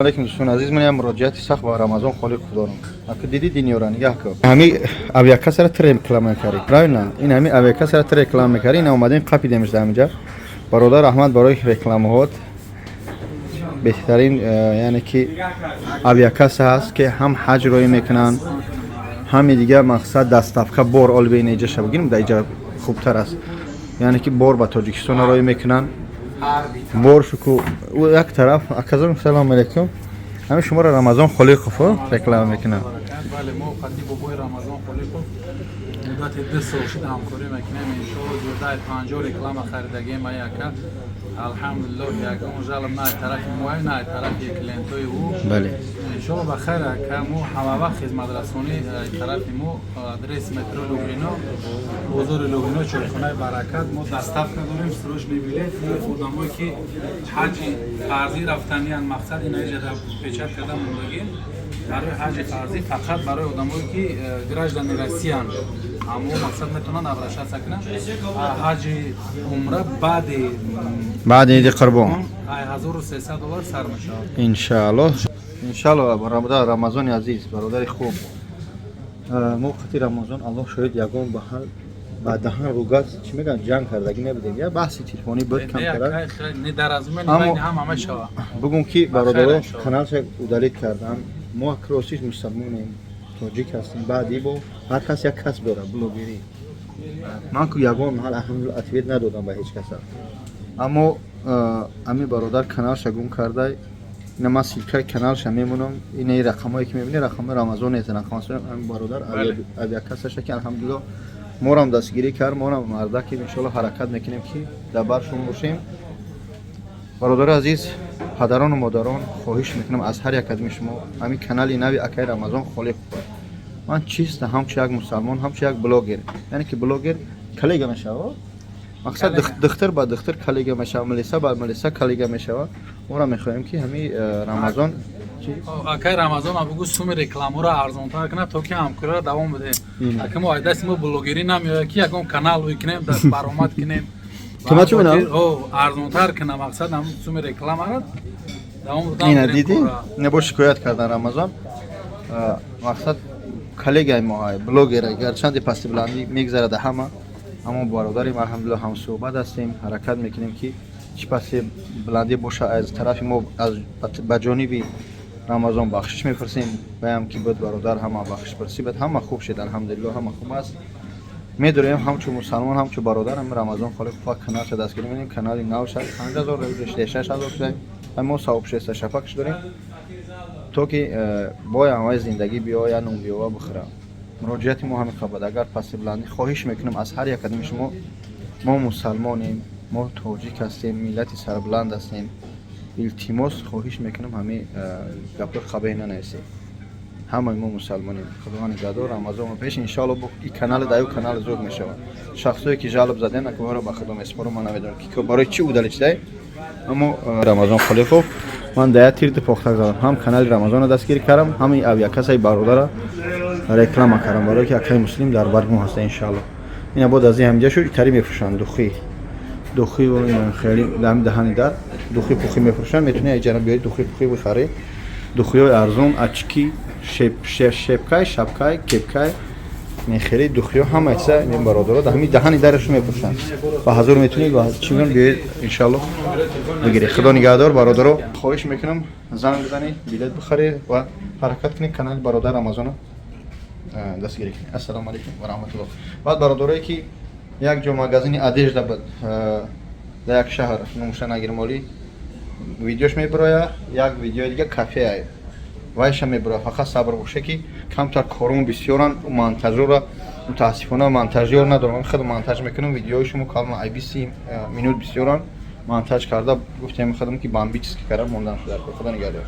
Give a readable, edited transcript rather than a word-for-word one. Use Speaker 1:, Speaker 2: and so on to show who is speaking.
Speaker 1: Алейкум, дӯстони азиз. Ман як муроҷиати сахт ба Рамазон Холиқов дорам. Ака, диди динёра, нигаҳ кун. Ҳами авиакассара ту реклама мекарӣ, правильно? Ин ҳами авиакассара ту реклама мекарӣ. Ина омадем, қапидемш дар ҳаминҷа. Бародар, раҳмат барои рекламаҳот. Беҳтарин, яъне ки авиакасса ҳаст, ки ҳам ҳаҷ роӣ мекунанд, ҳами дигар мақсад доставка бор. Оли бе иҷаша бигирем, дар иҷа хубтар аст. Яъне ки бор ба Тоҷикистон роӣ мекунанд, бор шуку як тараф. Аказон, салом алейкум. Ҳамин шуморо Рамазон Холиқов реклама мекунад.
Speaker 2: Бале, мо қати бобои Рамазон Холиқов муддати 2 сол шуд ҳамкорӣ мекунем. Иншоалло, зиёдаи 50 реклама харидагем аяка. Алҳамдулиллоҳ, ягон жалоб на аз тарафи мо, на аз тарафи клиентои ӯ. Иншоалло, ба хайр, ака. Мо ҳамавақт хизматрасонӣ тарафи мо. Адрес: метро Люблино, бозори Люблино, чойхонаи Баракат. Мо доставка дорем, срочный билет. Одамое ки ҳаҷи фарзӣ рафтаниянд, мақсад ина иҷа печать карда мондагим барои ҳаҷи фарзӣ, фақат барои одамое ки граждане Россиянд, аммо мақсад метавонанд обращаться кунанд. Ҳаҷи умра баъди
Speaker 1: баъди иди Қурбон.
Speaker 2: 1300 доллар сар мешавад.
Speaker 1: Иншааллоҳ, иншааллоҳ. Бародар Рамазони азиз, бародари хуб, мо қати Рамазон, Аллоҳ шоҳид, ягон ба даҳан ругат, чӣ мегӯянд, ҷанг кардагӣ набудем. Як баҳси телефонӣ буд камтарак. Бугум ки бародаро каналша удалить кардам. Мо акросиш мусалмонем, тоҷик ҳастем. Баъди бо ҳар кас як касб дорад, блогерӣ. Ман ку ягон маҳал, алҳамдулилла, ответ надодам ба ҳеҷ каса, аммо ами бародар каналша гум карда. Ина ман ссылкаи каналша мемонам. Ина рақамое ки мебинӣ, рақамои Рамазон нест, рақам бародар авиакассаша, ки алҳамдулилло морам дастгирӣ кард, морам мардаки. Иншоалло, ҳаракат мекунем, ки дар бар шумо бошем. Бародари азиз, падарону модарон, хоҳиш мекунам аз ҳар як адми шумо: ҳамин канали нави акаи Рамазон Холиқов, ман чиста, ҳамчун як мусалмон, ҳамчун як блогер, яъне ки блогер коллега мешава, мақсад духтар ба духтар коллега мешава, милиса ба милиса коллега мешава. Моро мехоҳем, ки ҳамин Рамазон
Speaker 2: Акай Рамазон, бугу суми рекламаро арзонтар кунад, то ки ҳамкориро давом бидем. Ака, мо айдасти мо блогерӣ намеояд, ки ягон канал кунем, баромад кунем.
Speaker 1: Кима чӣ менам?
Speaker 2: Арзонтар куна, мақсад ҳам суми рекламаро давом.
Speaker 1: Ина дидӣ, не бо шикоят кардан Рамазон, мақсад коллегаи мо, блогера. Гарчанде пасти баландӣ мегзарада ҳама, аммо бародарим, алҳамдулилла, ҳамсӯҳбат ҳастем. Ҳаракат мекунем, ки чӣ пасти баландӣ боша, аз тарафи мо ба ҷониби Рамазон бахшиш мепурсем. Баям ки буд, бародар, ҳама бахшиш пурсӣ буд, ҳама хуб шуд, алҳамдулилло, ҳама хуб аст. Медорем, ҳамчун мусалмон, ҳамчун бародар, ҳами Рамазон Холиқов каналша дастгирӣ менем. Канали нав шад, 5000, 6000 шуда. Мо савобшеста шафақш дорем, то ки боям ҳамаи зиндагӣ биёя, нун биёва, бихӯра. Муроҷиати мо ҳамин қабад. Агар пасти баландӣ, хоҳиш мекунем аз ҳар як кадами шумо: мо мусалмонем, мо тоҷик ҳастем, миллати сарбаланд ҳастем. Илтимос, хоҳиш мекунам, ҳамин гапҳои қабеҳ нанависед. Ҳамаи мо мусалмонем. Худованд нигаҳдор. Рамазон пеш, иншоалло, и канали даю канали зуд мешавад. Шахсое ки жалоб задем, акоҳоро ба худо месупорам. Ман намедонам, ки барои чӣ удалить шудай, аммо Рамазон Холиқов, ман да як тир ду похтак задам: ҳам канали Рамазонро дастгирӣ кардам, ҳам авиакассаи бародара реклама кардам, барое ки акаи муслим дар барги мо ҳаста, иншоалло. Ина бод аз ин ҳамиҷа шуд, итари мефурӯшанд духи, духи хеле даҳани дар духи пухӣ мефурӯшанд. Метавонӣ иҷара биёӣ, духи пухӣ бихарӣ, духиҳои арзон, очки, шепкай, шапкай, кепкай, хеле духиҳо, ҳама чиза ин бародаро ҳами даҳани дарашо мефурӯшанд. Ба ҳазур метавонӣ, ба чӣ мегӯям, биёед, иншоалло, бигиред. Худо нигаҳдор. Бародаро, хоҳиш мекунам, занг бизанед, билет бихаред ва ҳаракат кунед, канали бародар Рамазонро дастгирӣ кунед. Ассалому алайкум ва раҳматуллоҳ. Баъд бародарое ки як ҷо магазини одежда буд дар як шаҳр, номуша нагирмолӣ, видеош мебироя, як видеои дига кафеа вайша мебироя. Фақат сабр боше, ки камтар корум бисёран, монтажёра мутаассифона монтажёр надорам, худ монтаж мекунам. Видеои шумо калма ай 20 минут бисёран, монтаж карда гуфтем худам, ки бомбически карда мондан шуда. Худо нигаҳдор.